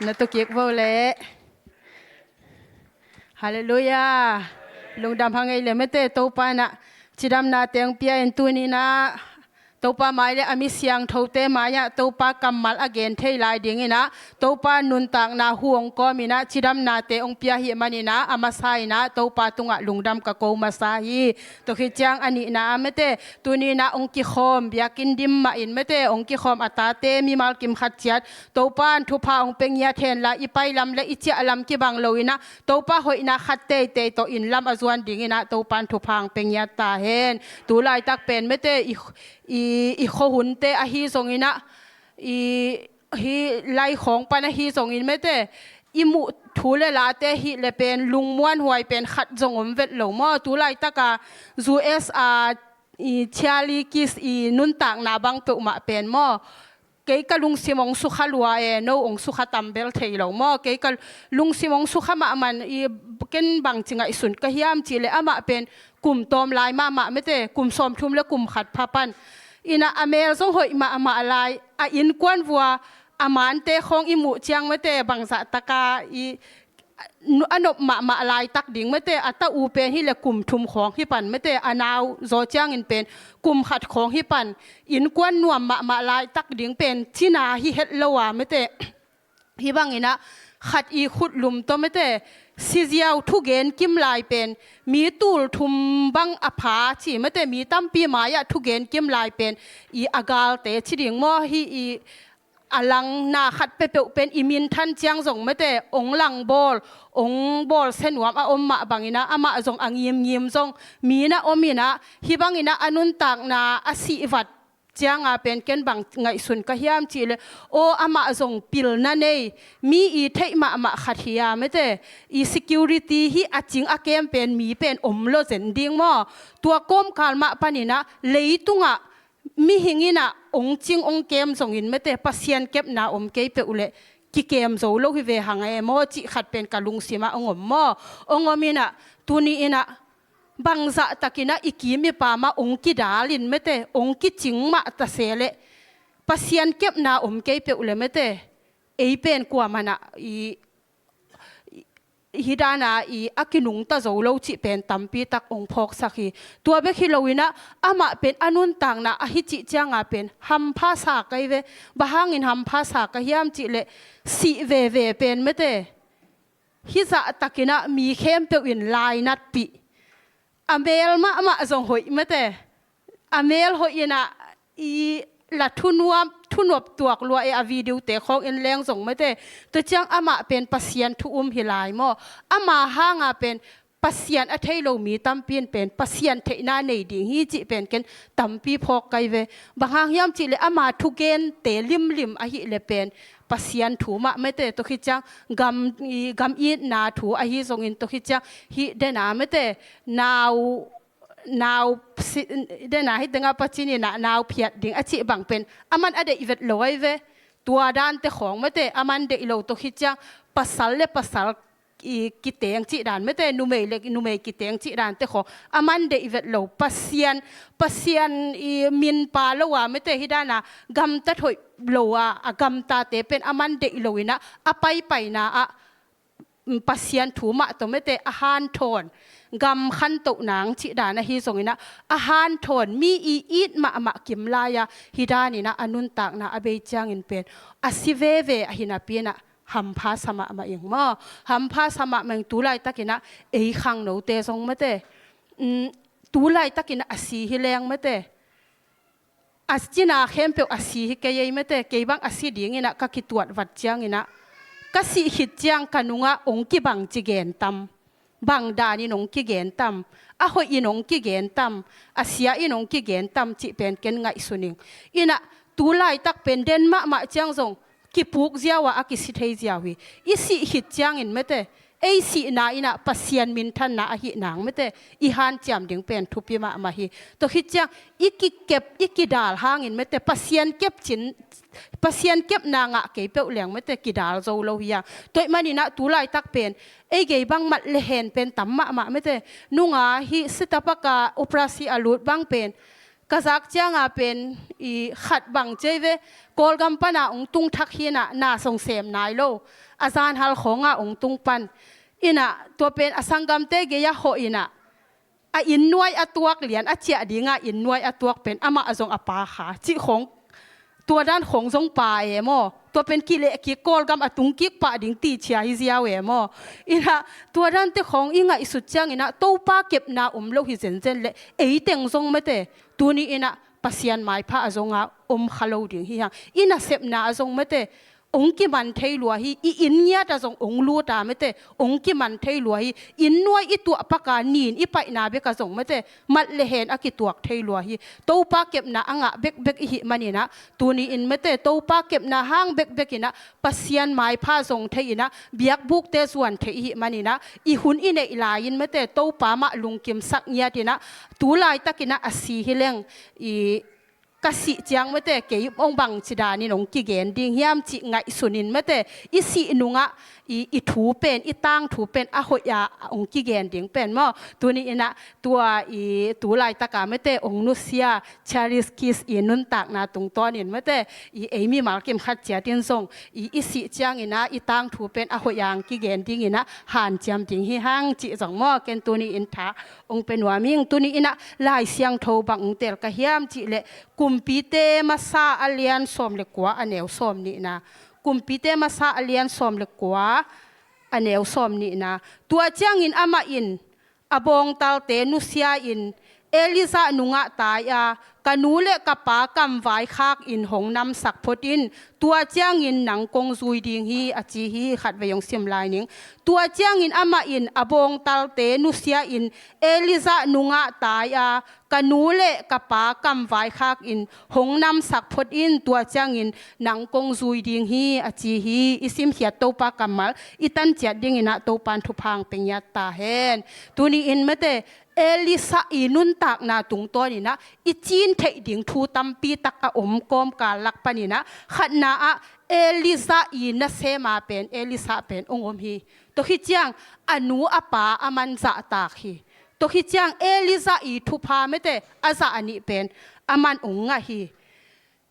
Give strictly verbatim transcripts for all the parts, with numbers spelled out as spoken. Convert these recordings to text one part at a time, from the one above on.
Na tu kik vo le. Halleluiah. Lungdam hang ei le mete, Topa in ah cidamnate hong pia in, tuni in ah Topa mai le a mi siangthote mai-ah Topa kammal a gen thei lai dingin ah Topa nuntakna hu hong kawmin ah cidamnate hong pia ahih manin ah a masa in ah Topa tungah lungdam ka ko masa hi. Tua khit ciang a nihna ah mete, tuni in ah hong kikhawm, biakinn dim mah in mete hong kikhawm a tate mimal kim khat ciat Topa in thupha hong pia ngiat hen la, i pai lam le i ciah lam kibang lo in ah Topa hoihna khat teitei tawh inn lam a zuan dingin ah Topa in thupha hong pia ngiat ta hen. Tu laitak pen mete i, i, i khuahunte ahi zongin ah, i, hih lai khawng pan ahi zongin mete i muh thu le late hih le pen lungmuanhuai pen khat zong om vet lo maw. Tu laitak a U S a i Charlie Kirk i nuntakna bang peuhmah pen maw, kei ka lungsim hong sukha lua e, no hong sukha tam bel thei lo maw. Kei ka lungsim hong sukha mahmah in, i ken bangci ngaihsun ka hiam cih leh amah pen kum tawm lai mahmah mete, kum sawmthum le kum khat pha pan in ah a mel zong hoih mahmah lai, a innkuan vua a mante khawng i muh ciang mete bangzah taka i a nop mahmah laitak ding mete, a ta u pen hih le kum thum khawng hi pan mete, a nau zaw ciangin pen kum khat khawng hi pan, innkuan nuam mahmah laitak ding pen cina hi het lo a mete. Hih bangin ah khat i khutlum tawh mete, siziau thugen kim lai pen mi tul thum bang a pha ci mete, mi tampi mai-ah thugen kim lai pen i a galte ci ding maw, hih i a langna khat peuhpeuh pen i minthan ciang zong mete hong lang bawl, hong bawlsia nuam a om mah bangin ah amah zong a ngimngim zong mi na om in ah, hih bangin ah a nuntakna a sih vat cianga pen ken bang ngaihsun ka hiam cih leh, aw, amah zong pilna nei, mi i theih mahmah khat hi a mete, i security hih a cing a kem pen mi pen om lo zen ding maw. Tua kawmkal mah panin ah leitungah mihing in ah hong cing hong kem zongin mete, Pasian kepna om kei peuh leh kikem zo lo hi ve hang e maw cih khat pen ka lungsim ah hong om maw. Hong om in ah tuni in ah bangzah takin ah i kim i pam ah hong kidal in mete, hong kicing mah ta se leh Pasian kepna om kei peuh leh mete, ei pen kuamah in ah i, i, hih dan a i a kinungta zo lo cih pen tampi tak hong phawksak hi. Tua bek hi lo in ah amah pen a nuntakna ahi cih cianga pen hampha sa ka hi ve. Bang hangin hampha sa ka hiam cih leh sih veve pen mete, hih zah takin ah mi khempeuh in lainatpih, a mel mahmah zong hoih mete, a mel hoih in ah i la thunuam, thunuam tuak lua e, a video te khawng en leng zong mete. Tua ciang amah pen Pasian thu um hi lai maw. Ama hanga pen Pasian a thei lo mi tampi in pen Pasian theihna nei ding hi cih pen ken tampi phawk ka hi ve. Bang hang hiam cih leh ama thugente limlim ahih leh pen Pasian thu mah mete, tua khit ciang gam, i, gam itna thu ahi zongin, tua khit ciang hih den a mete, nau, nau si, den a hih tengah Pasian in ah nau phiat ding a cih bang pen aman a deih vet lo ahi ve. Tua dante khawng mete aman deih lo, tua khit ciang pasal le pasal i kiteng cih dan mete, numei le numei kiteng cih dante khawng aman deih vet lo. Pasian, Pasian i min pha lo a mete, hih dan a gamtat hoih lo a, a gamtate pen aman deih lo in ah a paipaina ah, mm, Pasian thu mah tawh mete a hanthawn, gam khantoh nang cih dan ahi zongin ah a hanthawn, mi i it mahmah kim lai-a hih dan in ah a nuntakna a bei ciangin pen a si veve ahi napi in ah hampha sa mahmah ing maw. Hampha sa mahmah ing. Tu laitakin ah ei khangnote zong mete, mm, tu laitakin ah a si hi leng mete, a cina khempeuh a si hi kei ei mete. Kei bang a si dingin ah ka kituat vat ciangin ah, ka sih khit ciang ka nungah hong kibang ci gen tam, bang danin hong kigen tam, a hoih in hong kigen tam, a sia in hong kigen tam cih pen ken ngaihsun ing. In ah tu laitak pen den mahmah ciang zong kipuk ziau a, a kisi thei ziau hi. I sih khit ciangin mete, ei sihna in ah Pasian minthanna ahih nang mete, i hanciam ding pen thupi mahmah hi. Tua khit ciang i kikep, i kidal hangin mete, Pasian kep cin, Pasian kepna ngah kei peuh leng mete kidal zo lo hi a. Tua ahih manin ah tu laitak pen ei gei bang mat le hen pen tam mahmah mete. Nunga hih Setapak a operasi a lut bang pen Ka zak cianga pen i khat bang ci ei ve, Kawlgam pana ong tung thak hi inah, na song sem nai lo, a zanhal khawnga ong tung pan. Inah tua pen a sanggamte gei-ah hawh inah, a inn nuai a tuak lian, a ciah dinga inn nuai a tuak pen amah zong a pa kha cih khawng, tua dan khawng zong pa e maw. Tua pen kileh kik, Kawlgam a tung kik pah ding ti cia hi ziau e maw. Inah tua dante khawng i ngaihsut ciang inah Topa kepna om lo hi zenzen leh, ei teng zong mate, tuni inah Pasian maipha a zonga om kha lo ding hi hang. I nasepna a zong mate, ong kiman thei lua hi. I inn ngiat a zong ong lut a mate, ong kiman thei lua hi. Inn nuai i tuah paka nin i paihna bek a zong mate, mat le hen a kituak thei lua hi. Topa kepna a ngah bekbek i hih man inah, tuni in mate, Topa kepna hang bekbek inah, Pasian maipha zong thei inah, biakbukte zuan thei i hih man inah, i hun i neih lai-in mate, Topa mah lungkimsak ngiat inah, tu laitak inah a si hi leng, i ka sih ciang mate, kei ong bangci danin ong kigen ding hiam cih ngaihsunin mate, i sih nungah i, i thu pen, i tangthu pen a hoih a ong kigen ding pen maw. Tuni inah tua i tu laitaka mate ong nusia Charlie's Kids i nuntakna tungtawnin mate, i ei mimal kim khat ciatin zong i, i sih ciang inah i tangthu pen a hoih a ong kigen ding inah hanciam ding hi hang cih zong maw, ken tuni in tha ong pe nuam ing. Tuni inah Lai Siangtho bang ong tel ka hiam cih leh, Kumpite masa a lian sawm le kua a neu sawm nihna. Kumpite masa a lian sawm le kua a neu sawm nihna. Tua ciangin amah in a bawngtalte nusia-in, Elijah nungah tai a, ka nu le ka pa kam vaikhak in hong namsak phot in, tua ciangin nang kong zui ding hi, a ci hi. Khatvei ong sim lai ning. Tua ciangin amah in a bawngtalte nusia-in, Elijah nungah tai a, ka nu le ka pa kam vaikhak in hong namsak phot in, tua ciangin nang kong zui ding hi, a ci hi. I simkhiat Topa kammal i tanciat ding inah Topan thupha ong pe ngiat ta hen. Tuni in mate, Elijah i nuntakna tungtawn inah i cin theih ding thu tampi tak a om kawmkal lak pan inah, khatna ah Elijah i nasema pen, Elisha pen ong om hi. Tua khit ciang a nu a pa aman zahtak hi. Tua khit ciang Elijah i thupha mate a zah a nih pen aman ong ngah hi.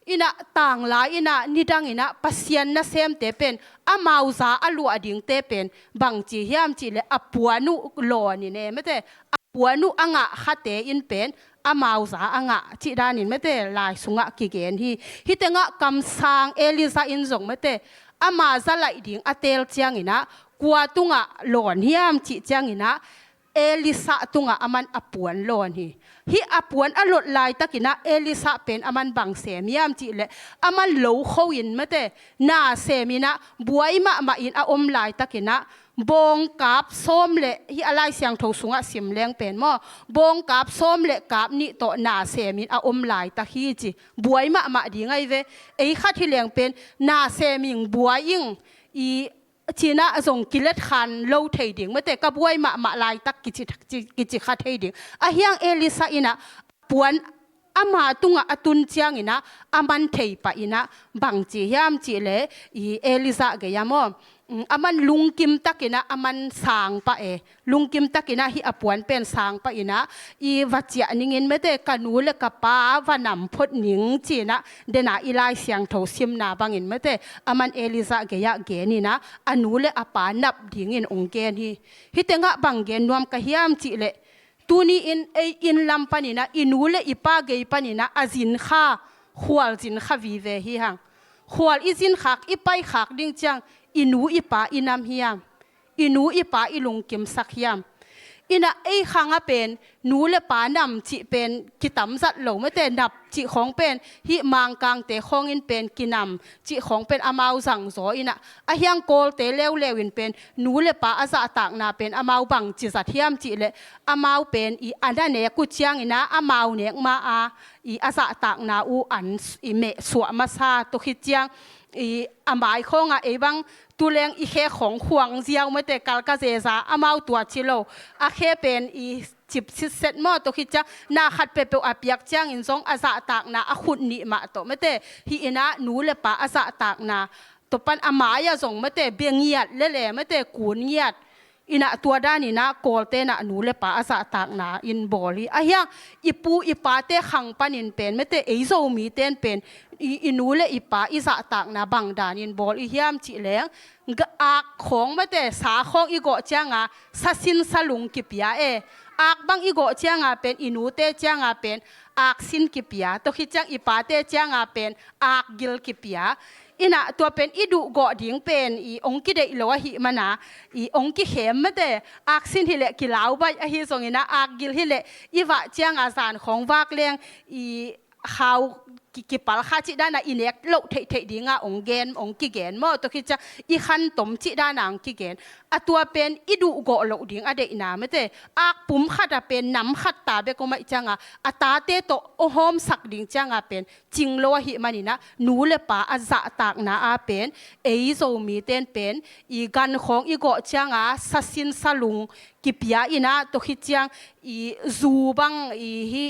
Inah tanglai inah nidang inah Pasian nasemte pen amau za a luah dingte pen bangci hiam cih leh, a puan uh lawnin e mate, a puan uh a ngah khate in pen amau za a ngah cih danin mate, lai sungah kigen hi. Hih tengah kamsang Elijah in zong mate, ama za laih ding a teel ciang inah kua tungah lawn hiam cih ciang inah, Elisha tungah aman a puan lawn hi. Hih a puan a lot laitak inah Elisha pen aman bang sem hiam cih leh, aman lo kho in mate, na sem inah buai mahmah in a om laitak inah, bawngkap sawm le, hih a Lai Siangtho sungah sim leng pen maw, bawngkap sawm le kap nih tawh na sem in a om laitak hi ci. Buai mahmah ding ahi ve. Ei khat hi leng pen na sem ing, buai ing, i ci inah zong kilet khan lo thei ding mate, ka buai mahmah laitak kici, kici, kici kha thei ding. Ahi hang Elisha inah puan ama tungah a tun ciang inah aman thei pah inah bangci hiam cih leh, i Elijah gei-ah maw, mm, aman lungkim tak inah aman sang pah e. Lungkim tak inah hih a puan pen sang pah inah, i va ciah ning in mate, ka nu le ka pa va nam phot ning ci inah, dena i Lai Siangtho simna bangin mate, aman Elijah gei-ah gen inah a nu le a pa nap dingin ong gen hi. Hih tengah bang gen nuam ka hiam cih leh, tuni in ei inn lam pan inah i nu le i pa gei pan inah a zin kha, khual zin kha vive hi hang. Khual i zin khak, i pai khak ding ciang, i nu i pa i nam hiam? I nu i pa i lungkimsak hiam? Inah ei khang ah pen nu le pa nam cih pen kitam zat lo mate, nap cih khawng pen hih Mangkangte khawngin pen kinam cih khawng pen amau zangzaw inah, ahi hang Kawlte leuleu in pen nu le pa a zahtakna pen amau bangci zat hiam cih leh, amau pen i a na nek uh ciang inah amau nek ma a, i a zahtakna uh an s-, i meh suah masa. Tua khit ciang i a mai khawngah ei bang tu leng i khe khawng khuang ziau mate, kal ka zeza, amau tua ci lo. A khe pen i cip sitset maw, tua khit ciang na khat peuhpeuh a piak ciangin zong a zahtakna a khut nih mah tawh mate, hih inah nu le pa a zahtakna tua pan a mai-ah zong mate, bia ngiat lele mate, kun ngiat, Inah tua daninah Kawlte inah nu le pa a zahtakna in bawl hi. Ahi hang i pu i pate khang panin pen mete ei Zomite in pen i, i nu le i pa i zahtakna bang danin bawl i hiam cih leng, ga-, ak khawng mete sa khawng i gawh cianga sasin salung kipia e. Ak bang i gawh cianga pen i nute cianga pen aksin kipia, tua khit ciang i pate cianga pen akgil kipia. Inah tua pen i duhgawh ding pen i ong kideih lo ahih mana i ong kikhem mete. Aksin hileh kilau baih ahi zonginah akgil hileh i vah cianga zan khawng vak leng i khau ki, kipal kha cih dana i nek loh theihtheih dinga ong gen, ong kigen maw, tua khit ciang i khantom cih dana ong kigen. A tua pen i duhgawh loh ding a deihna mete. Ak pum khat a pen nam khat ta bek om ahih cianga a tate tawh ong hawmsak ding cianga pen cing lo ahih maninah nu le pa a zahtakna a pen ei Zomite in pen i gan khawng i gawh cianga sasin salung kipia inah tua khit ciang i zu bang i hi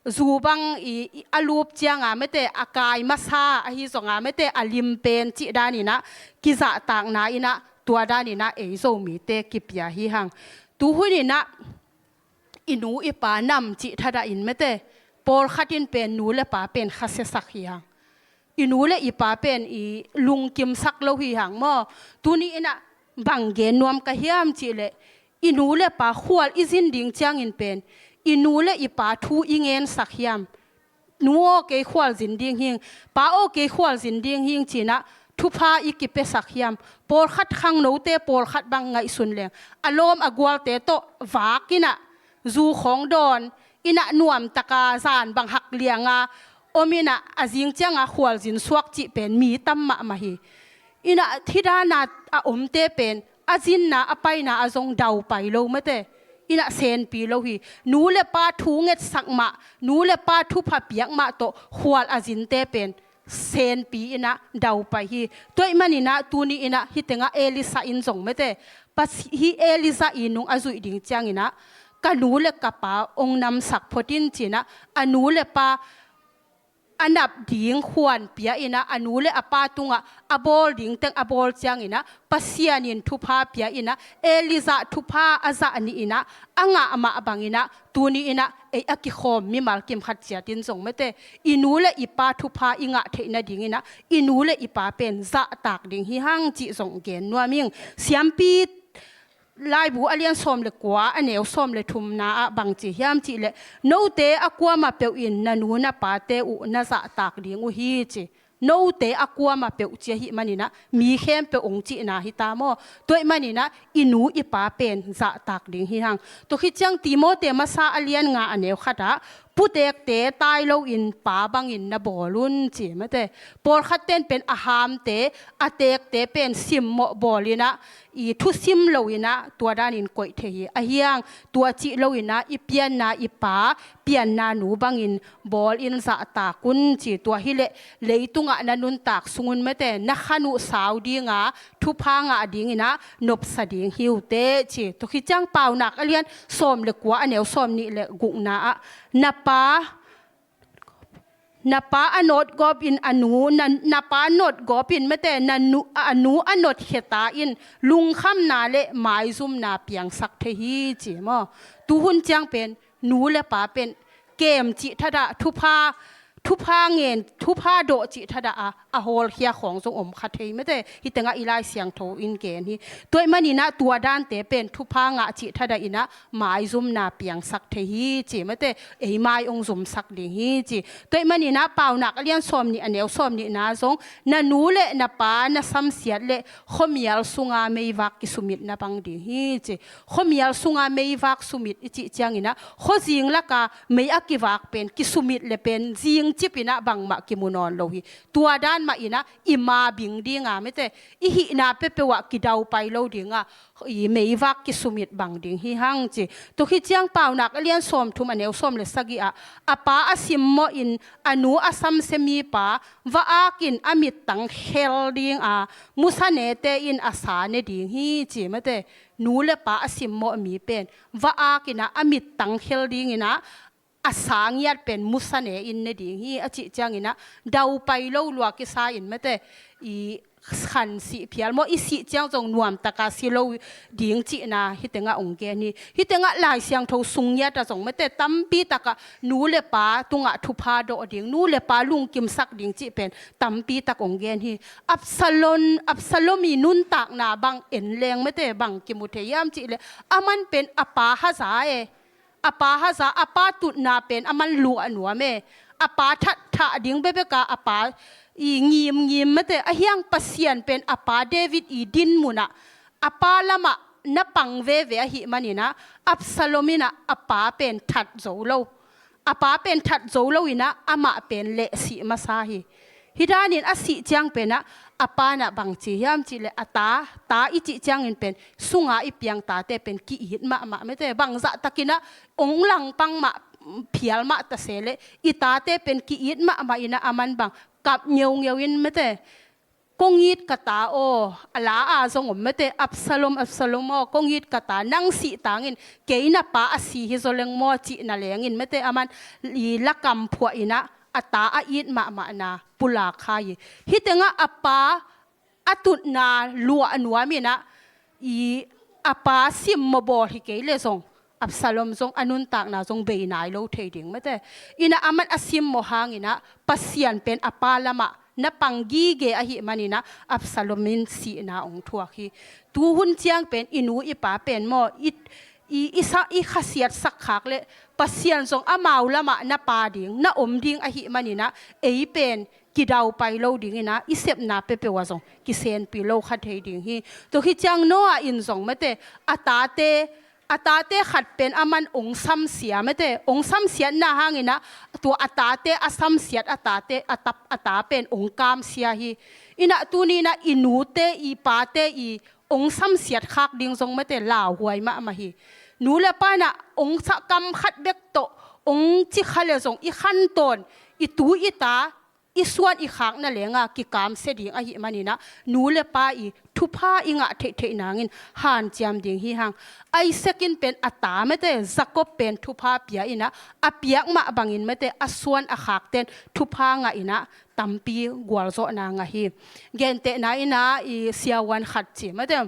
zu bang i, i a lup cianga mete a kai masa ahi zonga mete a lim pen cih daninah kizahtakna inah tua daninah ei Zomite kipia hi hang. Tuhuninah i nu i pa nam cih thadahin mete pawlkhat in pen nu le pa pen khasiasak hi hang. I nu le i pa pen i lungkimsak lo hi hang maw. Tuni inah bang gen nuam ka hiam cihleh i nu le pa khual i zin ding ciangin pen i nu le i pa thu i ngensak hiam? Nu aw kei khual zin ding hing, pa aw kei khual zin ding hing cinah thupha i kipiasak hiam? Pawlkhat khangnote pawlkhat bang ngaihsun leng a lawm a gualte tawh vak inah zu khawng dawn inah nuamtaka zan bang hak lianga om inah a zing cianga khualzin suak cih pen mi tam mahmah hi. Inah hih dana a omte pen a zinna a paina a zong daupai lo mete. Inah senpi lo hi. Nu le pa thu ngetsak mah, nu le pa thupha piak mah tawh khual a zinte pen senpi inah daupai hi. Tua ahih maninah tuni inah hih tengah Elisha in zong mete, Pasi-, hih Elijah i nung a zuih ding cianginah ka nu le ka pa ong namsak phot in cinah a nu le pa a nap ding khuan pia inah a nu le a pa tungah a bawl ding teng a bawl cianginah Pasian in thupha pia inah Elijah thupha a zah ni inah a ngah mah banginah tuni inah ei a kikhawm mimal kim khat ciatin zong mete i nu le i pa thupha i ngah theih nadinginah i nu le i pa pen zahtak ding hi hang cih zong gen nuam ing. Siampi Laibu a lian sawm le kua a neu sawm le thumna ah bang ci hiam cihleh, note a kuamah peuh in na nu na pate uh na zahtak ding uh hi ci. Note a kuamah peuh ci ahih maninah mi khempeuh ong cihna hi ta maw? Tua ahih maninah i nu i pa pen zahtak ding hi hang. Tua khit ciang Timote masa a lian nga a neu khatah putekte tai loin pa bangin na bawl un ci mate. Pawlkhat ten pen a hamte a tekte pen simmawh bawlinah i thusim loinah tua danin koih thei hi. Ahi hang tua cih loinah i pianna i pa pianna nu bangin bawl in zahtak un ci. Tua hileh leitungah na nuntak sungun mate na khan uh sau dinga thupha ngah dinginah nopsa ding hi uh teh ci. Tua khit ciang Paunak a lian sawm le kua a neu sawm nih le gukna ah na pa na pa a nawtgawp in a nu na, na pa nawtgawp in mate na nu, a nu a nawtkheta in lungkhamna le maizumna piangsak thei hi ci maw? Tuhun ciang pen nu le pa pen kem cih thadah thupha, thupha ngen, thupha dawh cih thadah a, a hawlkhia khawng zong om kha thei mate. Hih tengah i Lai Siangtho in gen hi. Tua ahih maninah tua dante pen thupha ngah cih thadah inah maizumna piangsak thei hi ci mate. Ei mai ong zumsak ding hi ci. Tua ahih maninah Paunak a lian sawm nih a neu sawm nihna zong na nu le na pa na samsiat le khuamial sunga meivak kisumit na bang ding hi ci. Khuamial sunga meivak sumit i cih cianginah khuazing laka mei a kivak pen kisumit le pen zingcip inah bangmah kimu nawn lo hi. Tua dan mah inah i ma bing dinga mate i hihna peuhpeuh ah kidaupai lo dinga i meivak kisumit bang ding hi hang ci. Tua khit ciang Paunak a lian sawm thum a neu sawm le sagih ah a pa a simmawh in a nu a samsia mipa va-ak in a mittang khel dinga musa nete in a sa ne ding hi ci mate. Nu le pa a simmawh mi pen va-ak inah a mittang khel dinginah a sa ngiat pen musa ne in ne ding hi a cih ciangin ah, daupai lo lua kisa in mate, i khansih phial maw, i sih ciang zong nuamtaka si lo ding cihna hih tengah hong gen hi. Hih tengah Lai Siangtho sung ngiat ah zong mate, tampi takah nu le pa tungah thupha dawh ding, nu le pa lungkimsak ding cih pen tampi tak hong gen hi. Absalom, Absalom i nuntakna bang en leng mate, bang kimu thei hiam cih leh, aman pen a pa haza e. A pa haza, a pa tutna pen aman luah nuam e. A pa thatthah ding bekbek a, a pa i ngimngim mate, a hiang Pasian pen a pa David i din munah, a pa lamah na pang veve ahih manin ah, Absalom in ah a pa pen that zo lo. A pa pen that zo lo in ah, amah pen lehsih masa hi. Hih danin a sih ciang pen ah, a pa in ah bang ci hiam cih leh, a ta, ta i cih ciangin pen, sunga i piang tate pen ki-it mahmah mate, bangzah takin ah hong langpang mah, phial mah ta se leh, i tate pen ki-it mahmah in ah, aman bang kap ngeungeu in mate, "Kong it ka ta aw, a la a zong om mate, Absalom, Absalom aw, kong it ka ta, nang sih tangin kei na pa a si hi zaw leng maw," cihna lengin mate, aman i lakam phuah in ah, a ta a it mahmahna pulak kha hi. Hih tengah a pa a tutna luah nuam in ah, i a pa simmawh bawl hi kei leh zong, Absalom zong a nuntakna zong bei nai lo thei ding mate. In ah aman a simmawh hangin ah, Pasian pen a pa lamah na pang gige ahih manin ah, Absalom in sihna hong thuak hi. Tu hun ciang pen i nu i pa pen maw, i, i, i sa, i khasiatsak khak leh, Pasian zong amau lamah na pa ding, na om ding ahih manin ah, ei pen kidaupai lo ding in ah, i sepna peuhpeuh ah zong kisenpi lo kha thei ding hi. Tua hi ciang Noah in zong mate, a tate, a tate khat pen aman hong samsia mate, hong samsiatna hangin ah, tua a tate a samsiat a tate, a ta, a ta pen hong kamsia hi. In ah tuni in ah i nute, i pate i hong samsiat khak ding zong mate, lauhuai mahmah hi. Nu le pa in ah hong sa kam khat bek tawh hong ci kha leh zong, i khantawn, i tu i ta, i suan i khakna leng a kikamsia ding ahih manin ah, nu le pa i thupha i ngah theihtheih nangin hanciam ding hi hang. Isaac in pen a ta mate, Jacob pen thupha pia in ah, a piak mah bangin mate, a suan a khakten thupha ngah in ah, tampi gualzawhna ngah hi. Gentehna in ah, i siavuan khat ci mate,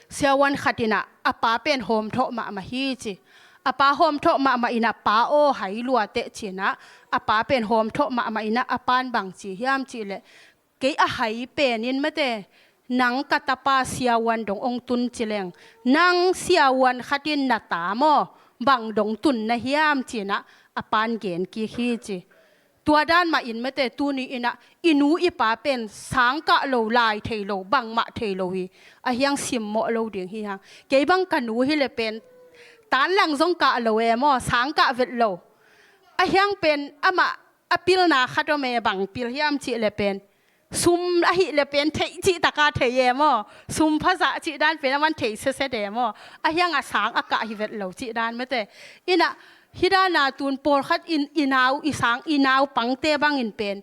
siavuan khat in ah, a pa pen hawmthawh mahmah hi ci. A pa hawmthawh mahmah in ah, "Pa aw, hai lua teh," ci in ah, a pa pen hawmthawh mahmah in ah, a pan bang ci hiam cih leh, "Kei a hai pen in mate, nang ka tapa siavuan dong hong tun ci leng, nang siavuan khat in na ta maw, bang dong tun na hiam?" ci in ah, a pan gen kik hi ci. Tua dan mah in mate, tuni in ah i nu i pa pen sangkah lo, lai thei lo, bangmah thei lo hi. A hiang simmawh lo ding hi hang. Kei bang ka nu hi leh pen, tanlang zong kah lo e maw, sangkah vet lo. A hiang pen amah a pilna khat om e, bang pil hiam cih leh pen, sum ahih leh pen theih cih taka thei e maw, sum phazah cih dan pen aman thei sese de maw. A hiang a sang a kah hi vet lo cih dan mate. In ah hih dan a tun pawlkhat in, i nau, i sang, i naupangte bangin pen,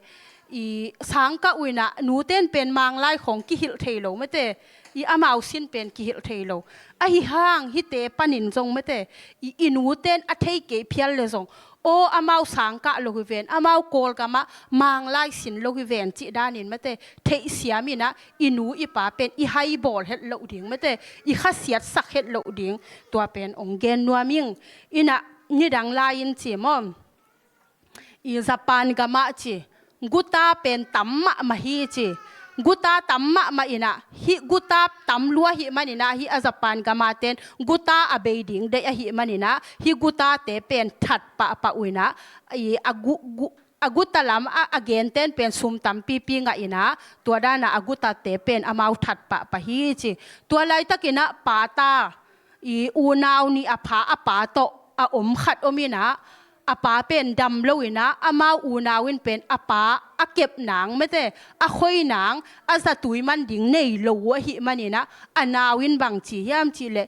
i sangkah uh in ah, nute'n pen Manglai khawng kihilh thei lo mate, i amau sin pen kihilh thei lo. Ahi hang hihte panin zong mate, i, i nute'n a thei kei phial leh zong, "Aw, amau sangkah lo hi ven, amau Kawlgamah Manglai sin lo hi ven," cih danin mate, theihsiam in ah, i nu i pa pen i hai bawl het loh ding mate, i khasiatsak het loh ding, tua pen hong gen nuam ing. In ah nidang lai-in ci maw, i Japan gamah ci, guta pen tam mahmah hi ci. Guta tam mahmah in ah, hih guta tam lua ahih manin ah, hih a Japan gam a ten guta a bei ding deih ahih manin ah, hih gutate pen that pahpah uh in ah, i a gu, gu, a guta lam a, a genten pen sum tampipi ngah in ah, tua dan a a gutate pen amau that pahpah hi ci. Tua laitakin ah pata, i unau nih a pha a pa tawh a om khat om in ah, a pa pen dam lo in ah, amau unau in pen a pa a kep nang mate, a khoi nang, a zatui man ding nei lo uh ahih manin ah, a nau in bang ci hiam cih leh,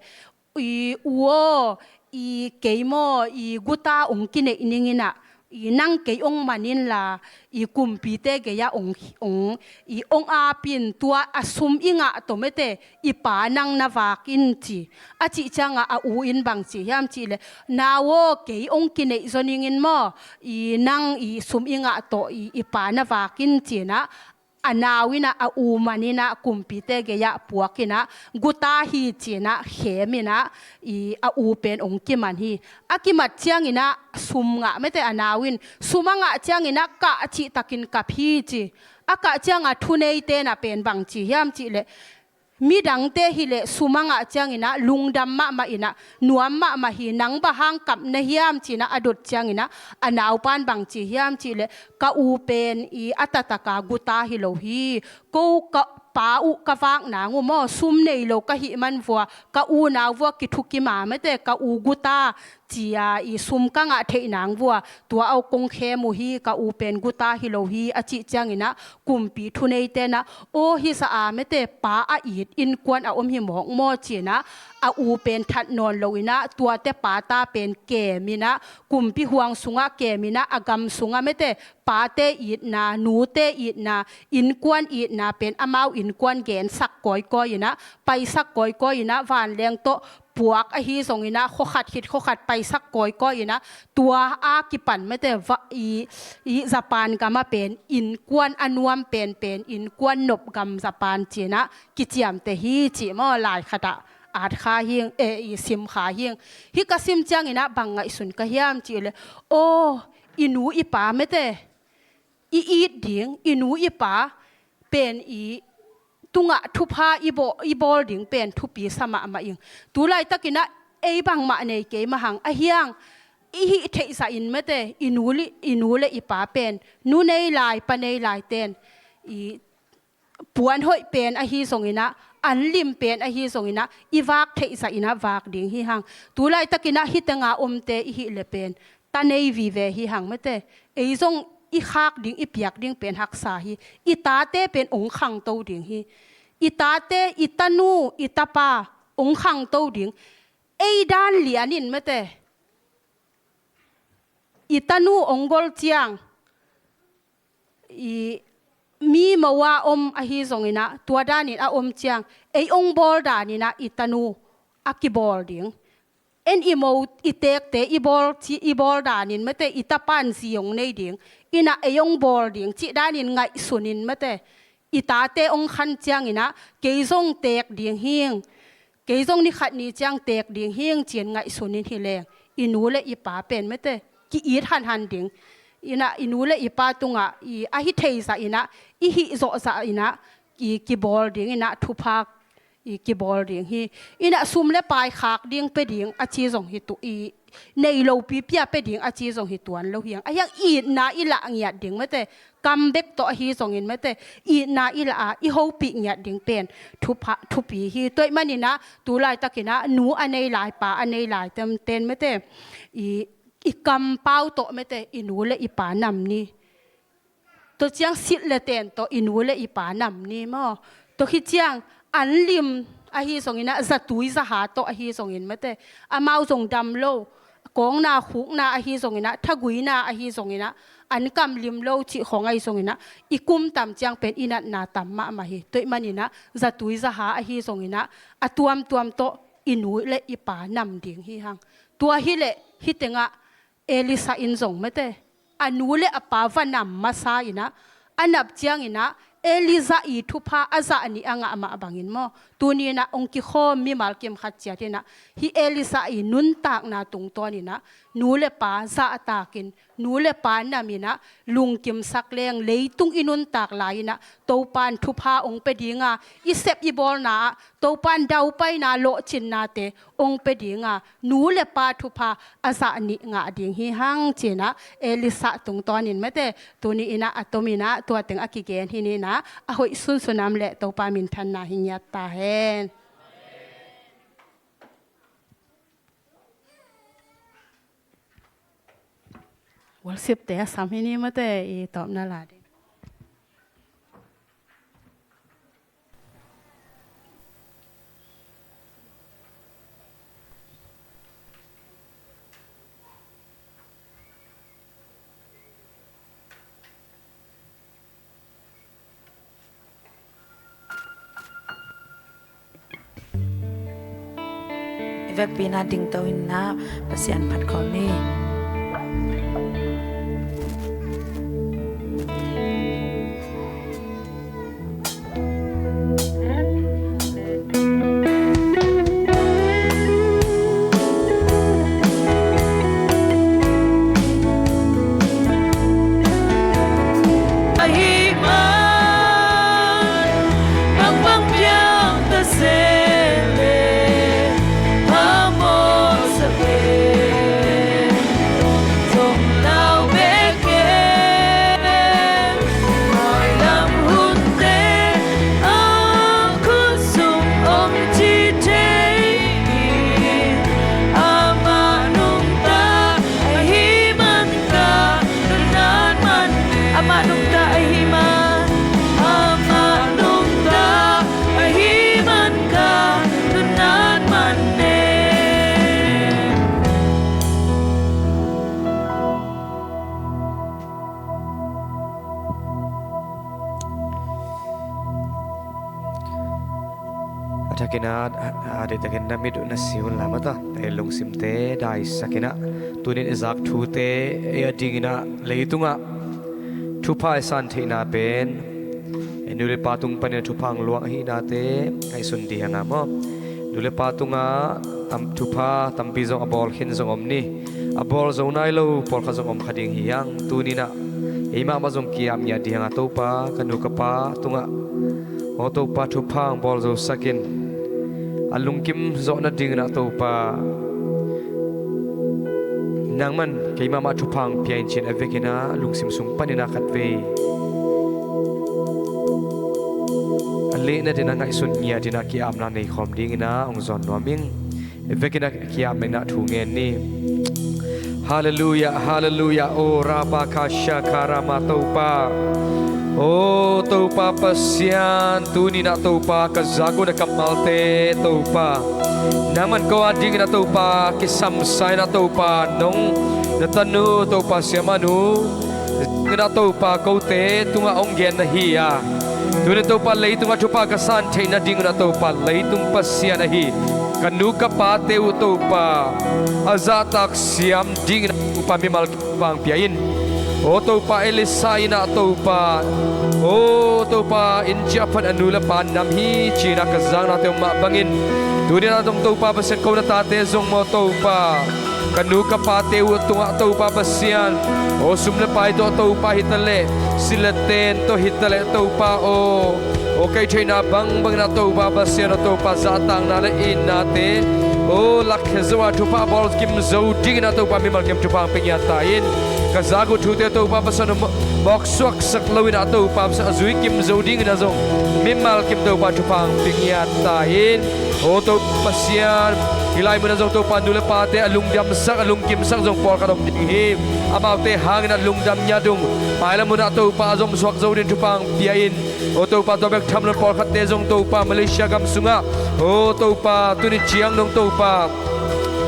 "I u aw, i kei maw, i guta hong kineih ning in ah, I nang kei ong man inla, i kumpite gei-ah ong, ong, i ong ap in, tua a sum i ngah tawh mete, i pa nang na vak in ci. A cih ciangah a u in bang ci hiam cih leh, nau aw, kei ong kineih zaw ning in maw, i nang i sum i ngah tawh i, i pa na vak in ci-in ah, a nau in ah a u man in ah kumpite gei-ah puak in ah guta hi ci-in ah khem in ah i a u pen ong kiman hi. A kimat ciangin ah sum ngah mete a nau in sum a ngah ciangin ah kah cihtakin kap hi ci. A kah ciangah thuneite na pen bang ci hiam cih leh midangte hileh sum a ngah ciangin ah lungdam mahmah in ah nuam mahmah hi, nang bang hang kap na hiam ci-in ah a dot ciangin ah a naupan bang ci hiam cih leh ka u pen i a taktak a guta hi lo hi. Ko ka pa uh ka vak nang uh maw, sum nei lo ka hih man vua, ka unau vua kithukim a mete ka u guta ci-a i sum ka ngah theih nang vua, tua aw kong khem uh hi, ka u pen guta hi lo hi a cih ciangin ah kumpi thuneite na aw hi sa a mete pa a it innkuan a om hi mawk maw ci-in ah a u pen that nawn lo in ah tuate pata pen kem in ah kumpi huang sungah kem in ah a gam sungah mete pate itna, nute itna, innkuan itna pen amau innkuan gensak kawikawi in ah, paisak kawikawi in ah, vanleng tawh puak ahi zongin ah, khuakhat khit khuakhat paisak kawikawi in ah, tua a kipan mete va, i, i Japan gam ah pen innkuan a nuam penpen, innkuan nop gam Japan ci-in ah kiciamteh hi ci maw, lai khat ah at kha hing, eh, i sim kha hing. Hih ka sim ciangin ah bang ngaihsun ka hiam cih leh, aw, i nu i pa mete i it ding, i nu i pa pen i tungah thupha i baw-, i bawl ding pen thupi sa mahmah ing. Tu laitakin ah ei bangmah nei kei mah hang, a hiang i hih theih zah in mete i nu le, i nu le i pa pen, nu nei lai, pa nei lai ten i puan hoih pen ahi zongin ah, an lim pen ahi zongin ah, i vak theih zah in ah vak ding hi hang. Tu laitakin ah hih tenga omte i hih leh pen ta nei vive hi hang mete. Ei zong i khak ding, i piak ding pen haksa hi. I tate pen ong khangto ding hi. I tate, i tanu, i tapa ong khangto ding. Ei dan lian in mete i tanu ong gol ciang, i mi mo a om ahi zongin ah, tua danin a om ciang, ei ong bawl danin ah i tanu a kibawl ding. En i mo, i tekte i bawl ci, i bawl danin mete i tapan zi ong nei ding. In ah ei ong bawl ding cih danin ngaihsun in mete i tate ong khan ciangin ah kei zong tek ding hing. Kei zong ni khat ni ciang tek ding hing ci-in ngaihsun in hi leng, i nu le i pa pen mete ki-it hanhan ding. In ah i nu le i pa tungah i a hi thei zah in ah, i hih zawh zah in ah, i kibawl ding in ah, thupha i kibawl ding hi. In ah sum le pai khak ding, pe ding a ci zong hi tu, i nei lopi pia pe ding a ci zong hi tuan lo hi hang. A hiang itna i lah ngiat ding mete, kam bek tawh ahi zongin mete, itna i lah a, i hopih ngiat ding pen thupha, thupi hi. Tua ahih manin ah tu laitakin ah nu a nei lai, pa a nei lai ten, ten mete i, i kampau tawh mete i nu le i pa nam ni. Tua ciang silh le ten tawh i nu le i pa nam ni maw. Tua khit ciang an lim ahi zongin ah, zatui zaha tawh ahi zongin mete, amau zong dam lo, kawngna khukna ahi zongin ah, thaguina ahi zongin ah, an kam lim lo cih khawng ahi zongin ah, i kum tam ciang pen i natna tam mahmah hi. Tua ahih manin ah zatui zaha ahi zongin ah, a tuamtuam tawh i nu le i pa nam ding hi hang. Tua hileh hih tengah Elisha in zong mete a nu le a pa va nam masa in ah, a nap ciangin ah Elijah i thupha a zah nih a ngah mah bangin maw, tuni in ah ong kikhawm mimal kim khat ciat in ah, hih Elisha i nuntakna tungtawn in ah nu le pa zahtakin, nu le pa nam in ah lungkimsak leng, leitung i nuntak lai in ah Topa'n thupha ong pe ding a, i sep i bawlna ah Topa'n daupaina, lawhcinnate ong pe ding a, nu le pa thupha a zah nih ngah ding hi hang ci-in ah Elisha tungtawnin mete, tuni in ah a tom in ah tua teng a kigen hi ni in ah, a hoih sunsun a om leh Topa minthanna hi ngiat ta hen. Worship te a sam hi ni mete, i tawpna la ding. Pina dingto inah Pasian phat khawm ni. Ahih man bangbang piang ta se le, phamawh sa pen zong lau bek e. Mailam hunte a khut sung om ci thei hi. Amah nungta ahih man ka nunat man e. Amah nungta ahih man. Amah nungta ahih man ka nunat man e. A thakin ah, a, a, deihtakin na mit uh na si un la mata, ei lungsimte daisakin ah, tunin i zak thute ei a dingin ah leitungah thupha i san theihna pen, ei nu le pa tung panin a thupha hong luang ahihnate ngaihsun ding hi hang a maw. Nu le pa tungah tam, thupha tampi zong a bawl khin zong om ni. A bawl zo nai lo pawlkhat zong om kha ding hi hang. Tuninah ei mahmah zong ki-ap ngiat ding hi hang a, Topa, ka nu ka pa tungah, aw Topa, thupha hong bawl zosak in. A lungkim zawh nadingin ah Topa, nangman kei mahmah thupha hong pia in ci-in a vekin ah lungsim sung panin ah khatvei a leh nadingin ah ngaihsun ngiat in ah ki-apna nei khawm dingin ah hong zawn nuam ing. A vekin ah ki-apna thu ngen ni. Halleluiah, halleluiah. O Rabakashakarama Topa, o Topa Pasian, tuninah Topa ka zak uh na kammalte Topa, nangman ko a dingin ah Topa kisamsa in ah Topa, nong na tanu Topa siamanu dingin ah Topa kote tungah hong gen na hi a, tunin Topa leitungah thupha ka san theih nadingun ah Topa leitung Pasian ahi ka nu ka pate uh Topa a zahtak siam dingin ah Topa mimal thupha hong pia in. O Topa, Elisha in ah Topa, o Topa, inn ciah phat a nu le pa nam hi ci-in ah ka zaknate uh mah bangin, tuninah zong Topa Pasian ko na tate zong maw Topa, ka nu ka pate uh tungah Topa Pasian, o sum le pai tawh Topa hitaleh, si le ten tawh hitaleh Topa aw, o kei theihna bangbangin ah Topa Pasian aw Topa, zahtakna le itnate o lakkhia zo a thupha bawl kim zo dingin ah Topa mimal kim thupha hong pia ngiat ta in. Ka zak uh thute Topa Pasian aw mawksuaksak loin ah Topa Pasian a zui kim zo dingin ah zong mimal kim Topa thupha hong pia ngiat ta in. O Topa Pasian, hih lai munah zong Topa nu le pate a lungdamsak a lungkimsak zong pawlkhat om ding hi. Amaute hangin a lungdam ngiat ung. Mailam munah Topa a zomsuak zo ding thupha hong pia in. O Topa, tua bek tham loin pawlkhatte zong Topa Malaysia gam sungah, o Topa, tuni ciang dong Topa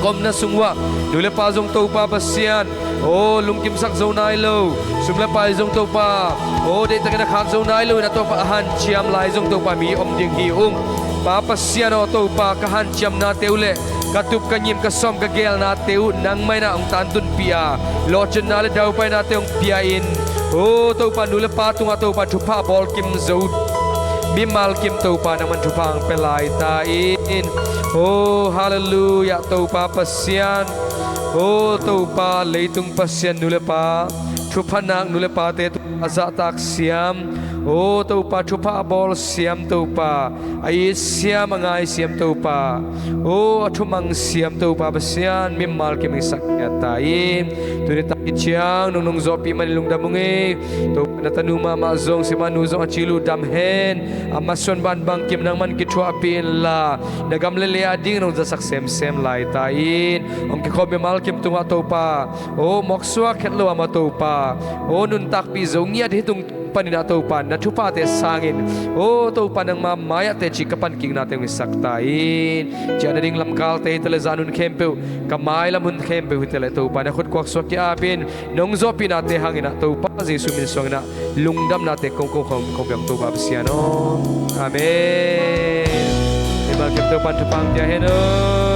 ka omna sung uhah nu le pa zong Topa Pasian, o lungkimsak zo nai lo, sum le pai zong Topa, o deihtakin a khak zo nai loin ah Topa a hanciam lai zong Topa mi om ding hi ung. Pa Pasian aw Topa, ka hanciamnate uh le ka tup ka ngim ka sawm ka gelnate uh nangmah in ah hong tantunpih a, lawhcinna le daupainate hong pia in. O Topa, nu le pa tungah Topa thupha bawl kim zo, mimal kim Topa nangman thupha hong pia lai ta in. O halleluiah Topa Pasian, o Topa leitung Pasian, nu le pa thupha nak nu le pate tung a zahtak siam, o Topa thupha a bawl siam Topa, a it siam a ngai siam Topa, o a thumang siam Topa Pasian mimal kim hong sak ngiat ta in. Tuni tak ciang nong nong zawhpih manin lungdam ung ei. Topa, na tanu mahmah zong, siamanu zong a cil uh dam hen. A masuan ban bangkim nangman kithuahpih inla, na gam le lei a dingin hong zasak semsem lai ta in. Hong kikhawm mimal kim tungah Topa, o mawksuak het lo a maw Topa, o nuntakpih zo ngiat hi tung panin ah Topa na thuphate sangin, o Topa nangma mai-ah teci ka pankiknate hong hisak ta in. Ciah nading lamkalte hitaleh, zan hun khempeuh, ka mailam hun khempeuh hitaleh Topa na khut kuaksuak ki-ap in. Nong zawhpihnate hangin ah Topa Jesuh min suangin ah lungdamnate kong kong khawm khawm biang Topa Pasian aw. Amen. Mimal kim Topa in thupha hong pia hen aw.